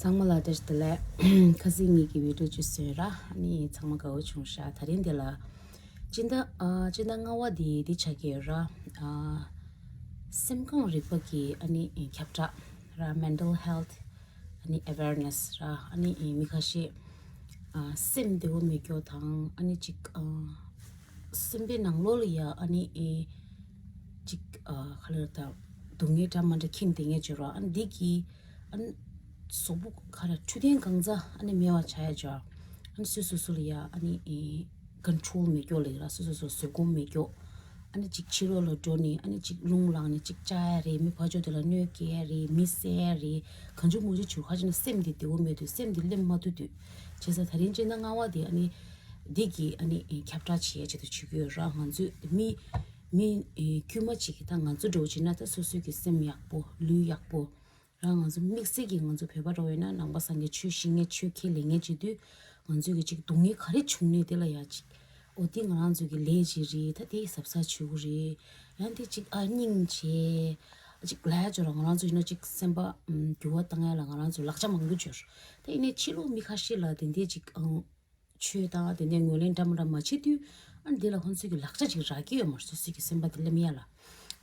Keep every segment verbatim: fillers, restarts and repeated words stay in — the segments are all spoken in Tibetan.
ཚང་མ་ལ་བཀྲ་ཤིས་བདེ་ལེགས། ཁ་སང་ངེད་ཀྱི་བི་ཌིའོ་ཅིག་བཟོས་ར། ཨ་ནི་ཚང་མ་དགའ་བོ་བྱུང་ཤག་དེ་རིང་འདི་ལ་སྤྱི་ཟླ་ཨ་སྤྱི་ཟླ་ལྔ་པ་འདི་འདི་ཆགས་ཀྱི་ཡོད་ར། ཨ་སེམས་ཁམས་རིག་པ་གི་ཨ་ནི་ཁྱབ་བསྒྲགས་ར། Mental Health ཨ་ནི་Awareness ར། ཨ་ནི་མི་ཁ་ཤས་ཨ་སེམས་བདེ་བོ་མེད་རྒྱུ་དང་། ཨ་ནི་ཅིག་ཨ་སེམས་པའི་ནང་ལོགས་ལ་ཡ་ཨ་ནི་ཨེ་ཅིག་ཨ་ག་ལེར་ད་སྡུག་བསྔལ་འདྲ་མི་འདྲ་ཁེངས་བསྡད་མཁན་ཅིག་ཡོད་ར། ཨ་ནི་འདི་གི་ཨ་ནི་གཟུགས་པོ་ག་རེ་འཕྲོད་བསྟེན་གང་ཚ་ཨ་ནི་མེད་པ་ཆགས་ཡ་ཅིག་ཡོད་ར། ཨ་ནི་སོ་སོ་སོ་ལ་ཡ་ཨ་ནི་ཨེ་ཀོན་ཊོལ་མེད་རྒྱུ་ལ་ཡ་ར། སོ་སོ་སོ་བཟོད་སྒོམ་མེད་རྒྱུ། ཨ་ནི་ཅིག་ཕྱི་ལོགས་ལ་འགྲོ་ནས་ཨ་ནི་ཅིག་རླུང་ལངས་ནས་ཅིག་བཅག་ཡ་རེད། མི་ཕར་ཕྱོགས་དེ་ལ་གནོད་སྐྱེལ་ཡ་རེད། མི་བསད་ཡ་རེད། གང་བྱུང་མང་བྱུང་བྱེད། ཁ་ཅིག་ན་སེམས་དེ་བདེ་བོ་མེད་དུས་སེམས་དེ་སླེབས་མ་ཐུབ་དུས། བྱས་ཙང་དེ་རིང་སྤྱི་ཟླ་ལྔ་པ་དེ་ཨ་ནི་འདི་གི་ཨ་ནི་ཁྱབ་བསྒྲགས་བྱེད་ཡ་ཆེད་དུ་བྱེད་ཀྱི་ཡོད་ར། ང་ཚོས་མི་མི་དཀྱུས་མ་ཅིག་གིས་ད་ང་ཚོ་འདྲ་བོ་བྱས་ན་ད་སོ་སོའི་གི་སེམས་ཡག་པོ་ལུས་ཡག་པོ་ར། ང་ཚོ་དམིགས་བསལ་གྱིས་ང་ཚོ་བོད་པ་འདྲ་བོ་ཡིན་ན་ནང་པ་སངས་རྒྱས་ཆོས་ཤེས་མཁན་ཆོས་ཁས་ལེན་མཁན་བྱེད་དུས། ང་ཚོའི་གི་ཅིག་སྡུག་བསྔལ་ག་རེ་བྱུང་ནས་དེ་ལ་ཡ་ཅིག་འོ་དེ་ང་རང་ཚོའི་གི་ལས་ཅིག་རེད། ད་དེ་གཟབ་གཟབ་བྱེད་དགོས་རེད། ཡང་དེ་ཅིག་ཨ་སྙིང་རྗེ་ཅིག་ལབ་ཡ་ཅིག་ཡོད་ར། ང་རང་ཚོ་ཡིན་ན་ཅིག་སེམས་པ་ཨམ་འགྱུར་བ་བཏང་ཡ་ལ་ང་རང་ཚོ་ལག་ཆ་མང་པོ་ཅིག་ཡོད་ར། ད་ཡིན་ནའི་ཕྱི་ལོགས་མི་ཁ་ཤས་ལ་དེ་འདྲའི་ཅིག་ཨང་ཆོས་དང་དེ་འདྲའི་ངོས་ལེན་འདྲ་མི་འདྲ་མ་བྱེད་དུས། ཨ་ནི་དེ་ལ་ཁོང་ཚོས་གི་ལག་ཆ་ཅིག་རག་གི་ཡོད་མ་རེད། སོ་སོའི་གི་སེམས་པ་དེ་སླེབས་ཡ་ལ།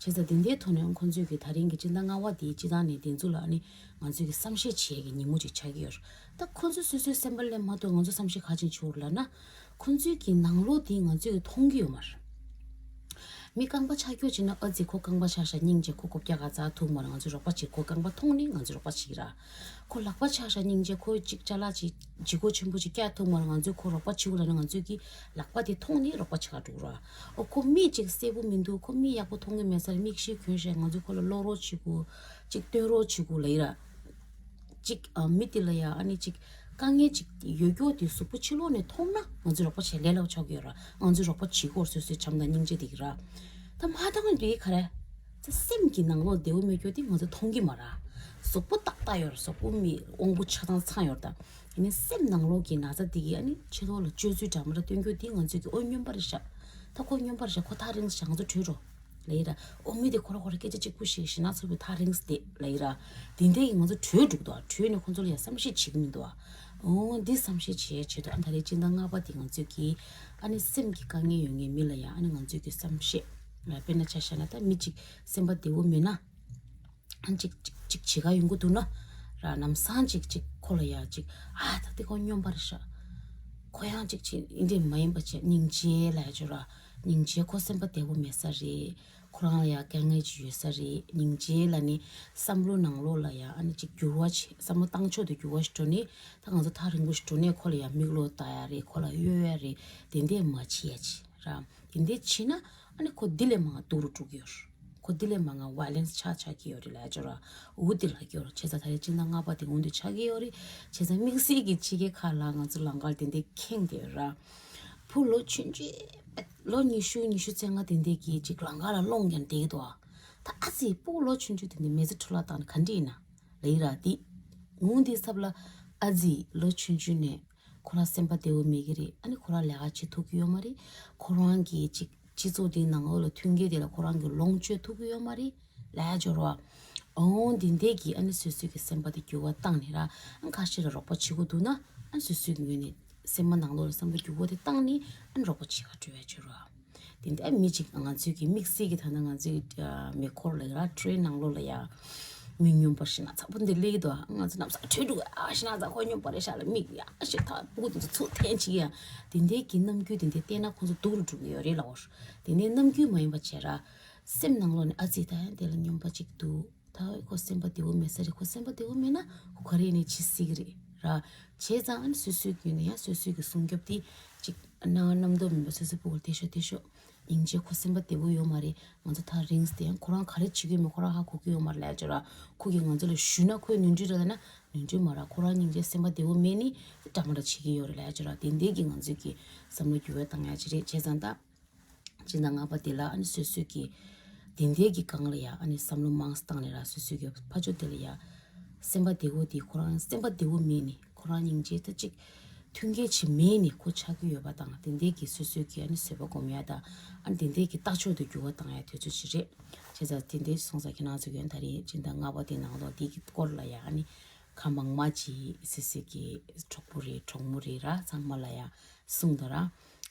བྱས་ཙང་དེ་འདྲའི་ཐོག་ནས་ཁོང་ཚོས་གི་དེ་རིང་གི་སྤྱི་ཟླ་ལྔ་པ་དེའི་སྤྱི་བཏང་ནས་དེ་ཚོ་ལ་ཨ་ནི་ང་ཚོས་གི་བསམ་ཤེས་བྱེད་ཡ་གི་ཉིན་མོ་ཅིག་ཆགས་ཀྱི་ཡོད་རེད། ད་ཁོ་ཚོས་སོ་སོའི་སེམས་པ་སླེབས་མ་ཐུབ། ང་ཚོ་བསམ་ཤེས་ག་ཅིག་བྱེད་དགོས་རེད་ལབ་ན། ཁོ་ཚོའི་གི་ནང་ལོགས་དེ་ང་ཚོས་གི་མཐོང་གི་ཡོད་མ་རེད། མི་རྐང་པ་ཆག་རྒྱུ་བྱས་ན་ཨ་ཙི་ཁོ་རྐང་པ་ཆག་ཤག་སྙིང་རྗེ། ཁོ་ཀོ་ཀྱག་ག་ཚ་ཐུག་མ་རེད། ང་ཚོས་རོགས་པ་བྱེད། ཁོ་རྐང་པ་མཐོང་ནས་ང་ཚོས་རོགས་པ་བྱེད་ཀྱི་ར། ཁོ་ལག་པ་ཆག་ཤག་སྙིང་རྗེ། ཁོ་ཅིག་ཅ་ལག་ཅིག་ལྗིད་ཁོག་ཆེན་པོ་ཅིག་བཀྱག་ཐུབ་མ་རེད། ང་ཚོས་ཁོ་རོགས་པ་བྱེད་དགོས་ལབ་ན་ང་ཚོས་གི་ལག་པ་དེ་མཐོང་ནས་རོགས་པ་བྱེད་ག་འགྲོ་གི་ར། ཨོ་ཁོ་མིག་ཅིག་གསལ་པོ་མི་འདུག་ཁོ་མིག་ཡག་པོ་མཐོང་གི་མེད་ས་རེད། མིག་ཤེལ་གྱོན་ཤག་ང་ཚོས་ཁོ་ལ་ཀློག་རོགས་བྱེད་དགོས། ཅིག་སྟོན་རོགས་བྱེད་དགོས་ལབ་ཡི་ར། ཅིག་ཨ་མི་དེ་ལ་ཡ་ཨ་ནི་ཅིག་དཀའ་ངལ་ཅིག་ཡོད་རྒྱུ་དེ་གཟུགས་པོ་ཕྱི་ལོགས་ནས་མཐོང་ན་ང་ཚོས་རོགས་པ་བྱེད་ལས་སླ་པོ་ཆགས་ཀྱི་ཡོད་ར། ང་ཚོས་རོགས་པ་བྱེད་དགོས། སོ་སོའི་བྱམས་དང་སྙིང་རྗེ་དེ་གི་ར། ད་མ་མཐོང་དུས་ག་རེ། ད་སེམས་ཀྱི་ནང་ལོགས་བདེ་བོ་མེད་རྒྱུ་དེ་ང་ཚོས་མཐོང་གི་མ་ར། གཟུགས་པོ་ཏག་ཏག་ཡོད་ར། གཟུགས་པོ་མི་དབང་པོ་ཆ་ཚང་ཚང་ཡོད་ར། ད་ཡིན་ནའི་སེམས་ནང་ལོགས་ཀྱི་ན་ཚ་དེ་གི་ཨ་ནི་ཕྱི་ལོགས་ལ་སྤྱོད་ཚུལ་འདྲ་མི་འདྲ་སྟོན་རྒྱུ་དེ་ང་ཚོས་གི་ཨོ་སྨྱོན་པ་རེད་ཤག་ད་ཁོ་སྨྱོན་པ་རེད་ཤག་ཁོ་ཐག་རིང་ཤག་ང་ཚོ་བྲོས་འགྲོ་ལབ་ཡི་ར། ཨོ་མི་དེ་ཁོ་ར་ཁོ་ར་སྐད་ཆ་གཅིག་པུ་བཤད། ཞེ་ན་ཚོ་བའི་ཐག་རིང་སྟེ་ལབ་ཡི་ར། དེ་འདྲ་ཡིན་ང་ཚོ་བྲོས་འགྲོ་གི་འདུག་བྲོས་ནས་ཁོ་ཚོ་ལ་ཡ་བསམ་ཤེས་བྱེད་ཀྱི་མི་འདུག་ཨ། འོ་འདི་བསམ་ཤེས་བྱེད་ཡ་ཆེད་དུ་ཨ་ད་རེས་སྤྱི་ཟླ་ལྔ་པ་དེ་ང་ཚོས་ཀྱི་ཨ་ནི་སེམས་ཀྱི་དཀའ་ངལ་ཡོད་མཁན་མི་ལ་ཡ་ཨ་ནི་ང་ཚོས་ཀྱི་བསམ་ཤེས། དཔེར་ན་ཆ་བཞག་ན་ད་མི་གཅིག་སེམས་པ་བདེ་བོ་མེད་ན། ཨ་ཅིག་ཅིག་ཅིག་བྱེད་ག་ཡོང་གི་འདུག་ན་ར། ལམ་སང་ཅིག་ཅིག་ཁོ་ལ་ཡ་ཅིག་ཨ་ད་དེ་ཁོ་སྨྱོན་པ་རེད་ཤག་ཁོ་ཡང་ཅིག་ཅིག་ཨིན་དེ་མ་ཡིན་པ་བྱས་སྙིང་རྗེ་ལབ་ཡ་ཅིག་ཡོད་ར། སྙིང་རྗེ། ཁོ་སེམས་པ་བདེ་བོ་མེད་ས་རེད། ཁོ་རང་ལ་ཡ་དཀའ་ངལ་ཅིག་ཡོད་ས་རེད། སྙིང་རྗེ་ལབ་ནས་བསམ་བློ་ནང་ལོགས་ལ་ཡ་ཨ་ནི་ཅིག་འགྱུར་བ་བྱེད། བསམ་བློ་བཏང་ཕྱོགས་དེ་འགྱུར་བ་ཞིག་འགྲོ་ནས་ད་ང་ཚོ་ཐག་རིང་པོ་ཞིག་འགྲོ་ནས་ཁོ་ལ་ཡ་མིག་ལོག་ལྟ་ཡ་རེད། ཁོ་ལ་གཡོ་ཡ་རེད། དེ་འདྲས་མ་བྱེད་ཡ་ཅིག་ར། དེ་འདྲས་བྱས་ན་ཨ་ནི་ཁོ་འདི་ལས་མང་སྡུག་རུ་འགྲོ་གི་ཡོད་རེད། ཁོ་འདི་ལས་མང་ང་ཝའི་ལེན་སི་ཆགས་ཆགས་ཀྱི་ཡོད་རེད་ལབ་ཡ་ཅིག་ཡོད་ར། འོ་དེ་ལབ་ཀྱི་ཡོད་ར། བྱས་ཙང་ད་རེས་སྤྱི་ཟླ་ལྔ་པ་དེ་འོ་འདི་ཆགས་ཀྱི་ཡོད་རེད། བྱས་ཙང་དམིགས་བསལ་གྱི་ཕྱི་རྒྱལ་ཁག་ལ་ང་ཚོ་ལང་ཀར་དེ་འདྲས་ཁེངས་བསྡད་ཡོད་ར། བུ་ལོ་ཆུང་ཆུང་། ལོ་ཉི་ཤུ་ཉི་ཤུ་རྩ་ལྔ་དེ་འདྲས་ཀྱིས་ཅིག་ལང་ཀ་ལ་སློང་ཀྱང་བསྡད་ཀྱི་འདུག་ཨ། ད་ཨ་ཙི་སྤུ་གུ་ལོ་ཆུང་ཆུང་དེ་འདྲས་མི་ཚེ་འཕྲོ་བརླག་བཏང་ན་ག་འདྲས་ཡིན་ན་ལབ་ཡི་ར། དེ་འོ་འདི་ཚབ་ལ་ཨ་ཙི་ལོ་ཆུང་ཆུང་ནས་ཁོ་རང་སེམས་པ་བདེ་བོ་མེད་ཀྱི་རེད། ཨ་ནི་ཁོ་རང་ལས་ཀ་བྱེད་ཐུབ་ཀྱི་ཡོད་མ་རེད། ཁོ་རང་གི་ཅིག་སྤྱི་ཚོགས་འདིའི་ནང་ལོགས་ལ་མཐུན་རྐྱེན་དེ་ལ་ཁོ་རང་གི་ལོངས་སྤྱོད་ཐུབ་ཀྱི་ཡོད་མ་རེད་ལབ་ཡ་ཅིག་ཡོད་ར། འོ་འདི་འདྲས་ཀྱིས་ཨ་ནི་སོ་སོའི་གི་སེམས་པ་དེ་འགྱུར་བ་བཏང་ནས་ར། ཨ་ཁ་ཤས་ལ་རོགས་པ་བྱེད་དགོས་འདུག་ན་ཨ་སོ་སོའི་གི་ངོས་ནས་སེམས་པ་ནང་ལོགས་ལ་བསམ་བློ་འགྱུར་བ་དེ་བཏང་ནས་ཨ་ནི་རོགས་པ་བྱེད་ག་འགྲོ་ཡ་ཅིག་ཡོད་ར། དེ་འདྲ་མི་གཅིག་ང་ཚོའི་གི་དམིགས་བསལ་གྱི་ད་ལྟ་ང་ཚོའི་ཨ་མེ་འཁོར་ལ་ཡ་ཊི་རེན་ནང་ལོགས་ལ་ཡ་མི་སྨྱོན་པ་ཞེ་ན་ཚ་པོ་འདི་སླེབས་ཀྱི་འདུག་ང་ཚོ་ལམ་སང་བྲོས་འགྲོ་གི། ཨ་ཞེ་ན་ཚ་ཁོ་སྨྱོན་པ་རེད་ཤག་ལ་མིག་ཡ་ཞེ་ཐག་སྤུ་གུ་དེ་ཚོ་ཚུར་འཐེན་བྱེད་ཀྱི་ཡ། དེ་འདྲའི་གི་རྣམ་འགྱུར་དེ་འདྲ་བསྟན་ན་ཁོ་ཚོ་སྡུག་རུ་འགྲོ་གི་ཡོད་རེད་ལབ་པ། དེ་འདྲའི་རྣམ་འགྱུར་མ་ཡིན་པ་བྱས་ར། སེམས་ནང་ལོགས་ནས་ཨ་ཙི་ད་ཡང་དེ་ལ་སྨྱོན་པ་གཅིག་འདུག་ད་ཁོ་སེམས་པ་བདེ་བོ་མེད་ས་རེད། ཁོ་སེམས་པ་བདེ་བོ་མེད་ན་ཁོ་ག་རེ་ནས་བྱེད་སྲིད་ཀྱི་རེད་ར། བྱས་ཙང་ཨ་ནི་སོ་སོའི་རྒྱུད་ནས་ཡང་སོ་སོའི་གི་སྲུང་སྐྱོབ་དེ་ཅིག་གནང་རྣམ་རྟོག་མིན་པ་སོ་སོའི་སྤུ་གུར་བལྟས་ཤོག་བལྟས་ཤོག་སྙིང་རྗེ། ཁོ་སེམས་པ་བདེ་བོ་ཡོད་མ་རེད། ང་ཚོ་ཐག་རིང་སྟེ་ཡང་ཁོ་རང་ག་རེ་བྱེད་ཀྱི་ཡོད་མེད་ཁོ་རང་ཧ་གོ་གི་ཡོད་མ་རེད་ལབ་ཡ་ཅིག་ར། ཁོ་གིས་ང་ཚོ་ལ་ཞུས་ན་ཁོས་ནོར་འཁྲུལ་རེད་ལབ་ན་ནོར་འཁྲུལ་མ་རེད། ཁོ་རང་སྙིང་རྗེ་སེམས་པ་བདེ་བོ་མེད་ནི་འདྲ་མི་འདྲ་བྱེད་ཀྱི་ཡོད་རེད་ལབ་ཡ་ཅིག་ར། དེ་འདྲའི་གི་ང་ཚོའི་གི་བསམ་བློ་འགྱུར་བ་བཏང་ཡ་ཅིག་རེད། བྱས་ཙང་ད། སྤྱི་ཟླ་ལྔ་པ་འདི་ལ་ཨ་ནི་སོ་སོའི་གི་དེ་འདྲའི་གི་སྒང་ལ་ཡ་ཨ་ནི་བསམ་བློ་མང་ཙམ་བཏང་ནས་ར། སོ་སོའི་གི་ཕར་ཕྱོགས་དེ་ལ་ཡ་སེམས་པ་བདེ་བོ་དེ་ཁོ་རང་སེམས་པ་བདེ་བོ་མེད་ནི་ཁོ་རང་སྙིང་རྗེ་ད་ཅིག་མཐུན་རྐྱེན་ཅིག་མེད་ནི་ཁོ་ཆགས་ཀྱི་ཡོད་པ་དང་། དེ་འདྲའི་གི་སོ་སོའི་གི་ཨ་ནི་བཟོད་པ་སྒོམ་ཡ་དང་ཨ་ནི་དེ་འདྲའི་གི་ལྟ་ཕྱོགས་དེ་འགྱུར་བ་བཏང་ཡ་དུས་ཚོད་ཅིག་རེད། བྱས་ཙང་དེ་འདྲའི་སོང་ཙང་ཁྱེད་རང་ཚོ་གི་ད་རེས་སྤྱི་ཟླ་ལྔ་པ་དེ་ནང་ལོགས་འདི་གི་སྐོར་ལ་ཡ་ཨ་ནི། ཁ་མང་མ་ཅིག་སི་སི་གི་གྲོགས་པོ་རེད་གྲོགས་མོ་རེད་ར་ཚང་མ་ལ་ཡ་གསུངས་དང་ར།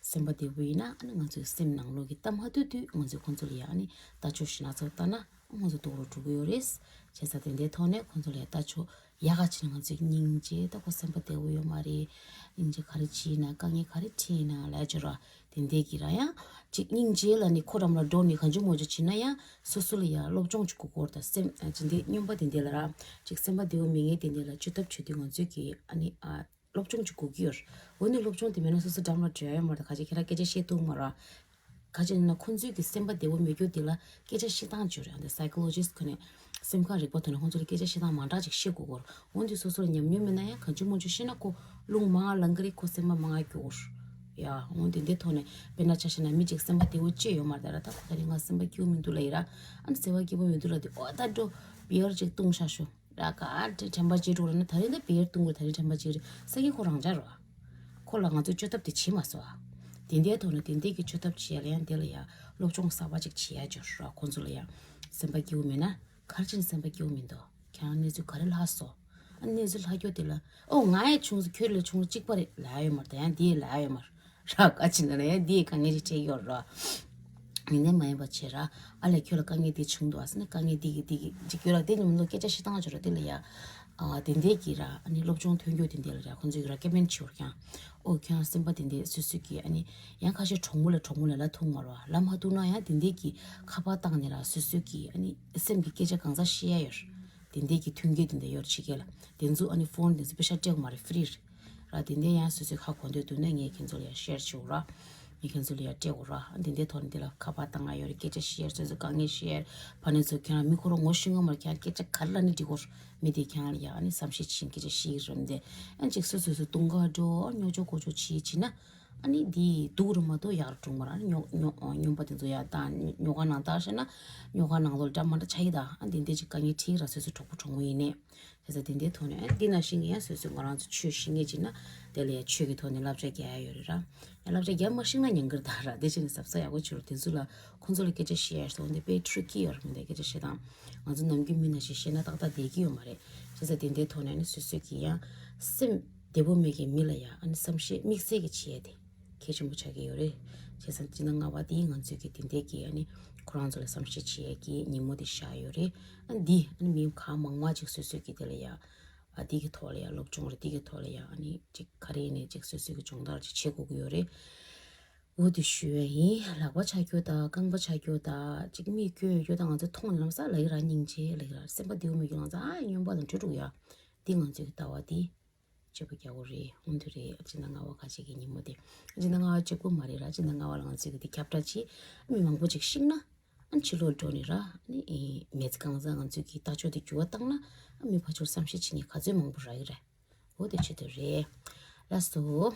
སེམས་པ་བདེ་པོ་ཡིན་ན་ཨ་ནི་ང་ཚོའི་སེམས་ནང་ལོགས་ཀྱི་གཏམ་ཧ་ཏུ་ཏུ་ང་ཚོའི་ཁོང་ཚོ་ལ་ཡ་ཨ་ནི་ལྟ་ཆོག་ཞིག་སྣ་ཚོགས་ལྟ་ན་ཨ་ང་ཚོ་རྡོག་རོ་འགྲོ་གི་ཡོད་རེད། བྱས་ཙང་དེ་འདྲའི་ཐོག་ནས་ཁོང་ཚོ་ལ་ཡ་ལྟ་ཆོག་ཡག་ག་ཕྱིན་ན་ང་ཚོའི་སྙིང་རྗེ་ད་ཁོ་སེམས་པ་བདེ་པོ་ཡོད་མ་རེད། སྙིང་རྗེ་ག་རེ་བྱས་ན་དཀའ་ངལ་ག་རེ་འཕྲད་ན་ལས་ཆོག་ར། དེ་འདྲའི་གི་ར་ཡང་ཅིག་སྙིང་རྗེ་ལ་ནི་ཁོ་རམ་ལ་འགྲོ་ནི་གང་ཅི་མོ་ཅི་བྱེད་ན་ཡང་སོ་སོ་ལ་ཡང་སློབ་སྦྱོང་ཅིག་དགོས་སྐོར་དང་སེམས་ཅི་འདི་སྨྱོན་པ་དེ་འདྲ་ལ་ར་ཅིག་སེམས་པ་བདེ་བོ་མེད་མཁན་དེ་འདྲ་ལ་བཅོས་ཐབས་བྱེད་དུས་ང་ཚོས་ཀྱི་ཨ་ནི་ཨ་སློབ་སྦྱོང་ཅིག་དགོས་ཀྱི་ཡོད་ར། འོ་ནི་སློབ་སྦྱོང་དེ་མེད་ན་སོ་སོ་འགྲམ་ལ་འགྲོ་ཡ་ཡོད་མ་རེད། ད་ག་ཅིག་ཁྱེད་རང་སྐད་ཆ་བཤད་ཐུབ་མ་ར། ག་ཅིག་ན་ཁོང་ཚོས་ཀྱི་སེམས་པ་བདེ་བོ་མེད་རྒྱུ་དེ་ལ་སྐད་ཆ་བཤད་སྟངས་ཅིག་ཡོད་རེད། ཨ་འདི་psychologist་ཁོ་ནས་སེམས་ཁམས་རིག་པ་ཐོག་ནས་ཁོང་ཚོ་ལ་སྐད་ཆ་བཤད་སྟངས་མང་དྲགས་ཅིག་བཤད་དགོས་སྐོར། འོན་ཏེ་སོ་སོར་ཉམས་མྱོང་མེད་ན་ཡང་གང་ཅི་མང་ཅི་ཤེས་ན་ཁོ་རླུང་མང་ལང་གི་རེད། ཁོ་སེམས་པ་མང་སྐྱོ་གོ་ཡ། འོན་ཏེ་འདི་ཐོག་ནས་དཔེར་ན་ཆ་བཞག་ན་མི་གཅིག་སེམས་པ་བདེ་བོ་ཅི་ཡོད་མ་རེད་ད་ར། ད་ཁོ་ད་རིང་ང་སེམས་པ་སྐྱིད་པོ་མི་འདུག་ལ་ཡིན་ར། ཨ་ནི་སེམས་པ་སྐྱིད་པོ་མི་འདུག་ལ་དེ་ཨོ་ད་འགྲོ་བི་ཡར་ཅིག་བཏུང་ཤ་ཤོ་ར། ག་དེ་དྲན་པ་ཅིག་འགྲོ་ར་ན་ད་རིང་ད་བི་ཡར་བཏུང་དགོས། ད་རིང་དྲན་པ་ཅིག་རེད་ས་ཁྱི་ཁོ་རང་ཅག་ར། ཁོ་ལ་ང་ཚོས་བཅོས་ཐབས་དེ་བྱེད་མ་སོང་ཨ། དེ་འདྲའི་ཐོག་ནས་དེ་འདྲའི་གི་བཅོས་ཐབས་བྱེད་ཡ་ལ་ཡང་དེ་ལ་ཡ་སློབ་སྦྱོང་གསར་པ་ཅིག་བྱེད་ཡ་འབྱོར་ར། ཁོང་ཚོ་ལ་ཡ་སེམས་པ་སྐྱིད་པོ་མེད་ན། ག་རེ་བྱས་ནས་སེམས་པ་སྐྱིད་པོ་མི་འདུག་ཁྱེད་རང་གནས་ཚུལ་ག་རེ་ལྷག་སོང་། ཨ་གནས་ཚུལ་ལྷག་རྒྱུ་དེ་ལ་ཨོ་ང་ཡི་ཆུང་ས་ཁྱོད་ལས་ཆུང་ས་གཅིག་པ་རེད་ལབ་ཡོད་མ་རེད། ད་ཡང་དེ་ལབ་ཡོད་མ་རེད་ར། ག་ཅི་ན་ལ་ཡང་དེ་དཀའ་ངལ་ཅིག་འཕྲད་ཡོད་ར། ཡིན་ནའི་མ་ཡིན་པ་བྱེད་ར། ཨ་ལས་ཁྱོད་ལ་དཀའ་ངལ་དེ་བྱུང་འདུག་ཨ་ཟེར་ན་དཀའ་ངལ་དེ་གི་དེ་གི་ཅིག་ཁྱོད་ལ་དེ་ཉིན་མོ་སྐད་ཆ་བཤད་སྟངས་ཅིག་ར། དེ་ལ་ཡ་ཨ་དེ་འདྲས་ཀྱི་ར་ཨ་ནི་སློབ་སྦྱོང་ཐོན་རྒྱུ་དེ་འདྲས་ལ་ར་ཁོང་ཚོས་ར་ཀེ་མེན་བྱེད་ཡོད་ཀྱང་། ཨོ་ཁྱོད་རང་སེམས་པ་དེ་འདྲས་སོ་སོ་གི་ཨ་ནི་ཡང་ཁ་ཤས་གྲོགས་མོ་ལ་གྲོགས་མོ་ལ་ལ་ཐུག་མ་རོ། ལ་མ་ཐུག་ན་ཡང་དེ་འདྲས་ཀྱི་ཁ་པར་བཏང་ནས་ར་སོ་སོ་གི་ཨ་ནི་སེམས་ཀྱི་སྐད་ཆ་གང་ཟག་བཤད་ཡ་ཡོད། དེ་འདྲས་ཀྱི་མཐུན་རྐྱེན་དེ་འདྲས་ཡོད་ཕྱི་རྒྱལ་ལ། དེ་ཚོ་ཨ་ནི་ཕོན་དེ་ཚོ་པེ་ཤ་སྤྲད་དགོས་མ་རེད། ཕི་རི་རེད་ར། དེ་འདྲས་ཡང་སོ་སོའི་ཁ་གོ་འདོད་འདུག་ན་ངས་ཁྱེད་ཚོ་ལ་ཡ་ཤེར་བྱེད་དགོས་ར། ངས་ཁྱེད་ཚོ་ལ་ཡ་སྤྲད་དགོས་ར། དེ་འདྲས་ཐོག་ནས་དེ་ལ་ཁ་པར་བཏང་ང་ཡོད་རེད། སྐད་ཆ་བཤད་ཡ་སོ་སོའི་དཀའ་ངལ་བཤད་ཡ་ཕ་ནས་ཚོ་ཁྱེད་རང་མི་ཁོ་རང་ངོ་ཤེས་ངོ་མ་རེད། ཁྱེད་རང་སྐད་ཆ་ག་རེ་ལབ་ནས་འགྲིག་གོ། མི་དེ་ཁྱེད་རང་ལ་ཡ་ཨ་ནི་བསམ་ཤེས་བྱེད་སྐད་ཆ་བཤད་ཀྱི་རེད་འདི། ཨ་ཅིག་སོ་སོ་སོ་དུང་ག་འགྲོ་ཨ་ཉོ་ཆོག་གོ་ཆོག་བྱེད་བྱེད་ན། ཨ་ནི་འདི་སྡུག་རུ་མ་གཏོགས་ཡག་རུ་འགྲོ་མ་ར། ཨ་ནི་ཉོ་ཉོ་ཉོ་པ་དེ་ཚོ་ཡ་ད་ཉོ་ག་ནང་ལྟར་བཤད་ན་ཉོ་ག་ནང་ལོགས་འདྲ་མ་འདྲ་ཆགས་ཀྱི་ད། ཨ་འདི་འདི་ཅིག་དཀའ་ངལ་འཕྲད་ཀྱི་ར། སོ་སོ་གྲོགས་པོ་གྲོགས་མོ་ཡིན་ནའི། བྱས་ཙང་དེ་འདྲའི་ཐོག་ནས་ཨ་འདི་ན་ཤེས་ངེས་ཡ་སོ་སོས་ང་རང་ཚོ་ཆོས་ཤེས་ངེས་ཅིག་ན་དེ་ལ་ཡ་ཆོས་ཀྱི་ཐོག་ནས་བསླབ་བྱ་རྒྱག་ཡ་ཡོད་རེད་ར། ཡ་བསླབ་བྱ་རྒྱག་མ་ཤེས་ན་ཉན་གི་རེད་ད་ར། དེ་བྱས་ནས་གཟབ་གཟབ་ཡག་པོ་བྱེད་རོགས། དེ་ཚོ་ལ་ཁོང་ཚོ་ལ་སྐད་ཆ་བཤད་ཡ་སོང་དེ་དཔེ་ཁྲུ་ཀི་ཡོད་རེད། མི་འདའི་སྐད་ཆ་བཤད་སྟངས་ང་ཚོ་ནམ་རྒྱུན་མི་ན་ཞིག་བཤད་ན་ཏག་ཏག་བསྡད་ཀྱི་ཡོད་མ་རེད། བྱས་ཙང་དེ་འདྲའི་ཐོག་ནས་ཨ་ནི་སོ་སོ་གི་ཡང་སེམས་བདེ་པོ་མེད་མཁན་མི་ལ་ཡ་ཨ་ནི་བསམ་ཤེས་དམིགས་བསལ་གྱི་བྱེད་ཡ་དེ་གལ་ཆེན་པོ་ཆགས་ཀྱི་ཡོད་རེད། བྱས་ཙང་སྤྱི་ཟླ་ལྔ་པ་དེ་ང་ཚོས་ཀྱི་དེ་འདྲའི་གི་ཨ་ནི་ཁོ་རང་ཚོ་ལ་བསམ་ཤེས་བྱེད་ཡས་ཀྱི་ཉིན་མོ་དེ་བཞག་ཡོད་རེད། ཨ་འདི་ཨ་ནི་མི་གང་མང་མང་ཅིག་སོ་སོས་ཀྱི་དེ་ལ་ཡ་ཨ་འདི་གི་ཐོག་ལ་ཡ་སློབ་སྦྱོང་རེད། འདི་གི་ཐོག་ལ་ཡ་ཨ་ནི་ཅིག་ག་རེ་ཡིན་ནའི་ཅིག་སོ་སོས་ཀྱི་སྦྱོང་བརྡར་ཅིག་བྱེད་དགོས་ཀྱི་ཡོད་རེད། འོ་དེ་ཞུ་ཡས་ཡིན། ལག་པ་ཆག་རྒྱུ་དང་རྐང་པ་ཆག་རྒྱུ་དང་ཅིག་མིག་སྐྱོ་ཡོད་རྒྱུ་དང་ང་ཚོ་མཐོང་ནས་ལམ་སང་ལབ་ཀྱི་ར། སྙིང་རྗེ་ལབ་ཀྱི་ར། སེམས་པ་བདེ་པོ་མེད་རྒྱུ་ལམ་སང་ཨ་སྨྱོན་པ་དང་གྲོས་འགྲོ་གི་ཡ། འདི་ང་ཚོའི་གི་ལྟ་བ་འདི། གཅིག་པ་རྒྱག་དགོས་རེད། འོང་དུ་རེད། སྤྱི་ཟླ་ལྔ་པ་ཁ་ཅིག་གི་ཉིན་མོ་དེ། སྤྱི་ཟླ་ལྔ་པ་གཅིག་པོ་མ་རེད་ར། སྤྱི་ཟླ་ལྔ་པ་ལ་ང་ཚོས་གི་དེ་ཁྱབ་བསྒྲགས་བྱས། མི་མང་པོ་ཅིག་ཤེས་ན། ཨ་ཕྱི་ལོགས་འགྲོ་ནས་ར། ཨ་ནི་མི་ཚེ་གང་ཟག་ང་ཚོས་གི་ལྟ་ཕྱོགས་དེ་འགྱུར་བ་བཏང་ན། ཨ་མི་ཕར་ཕྱོགས་བསམ་ཤེས་བྱེད་མཁན་ག་ཚོད་མང་པོ་རག་གི་རེད། འོ་དེ་ཆེད་དུ་རེད། ལགས་སོ།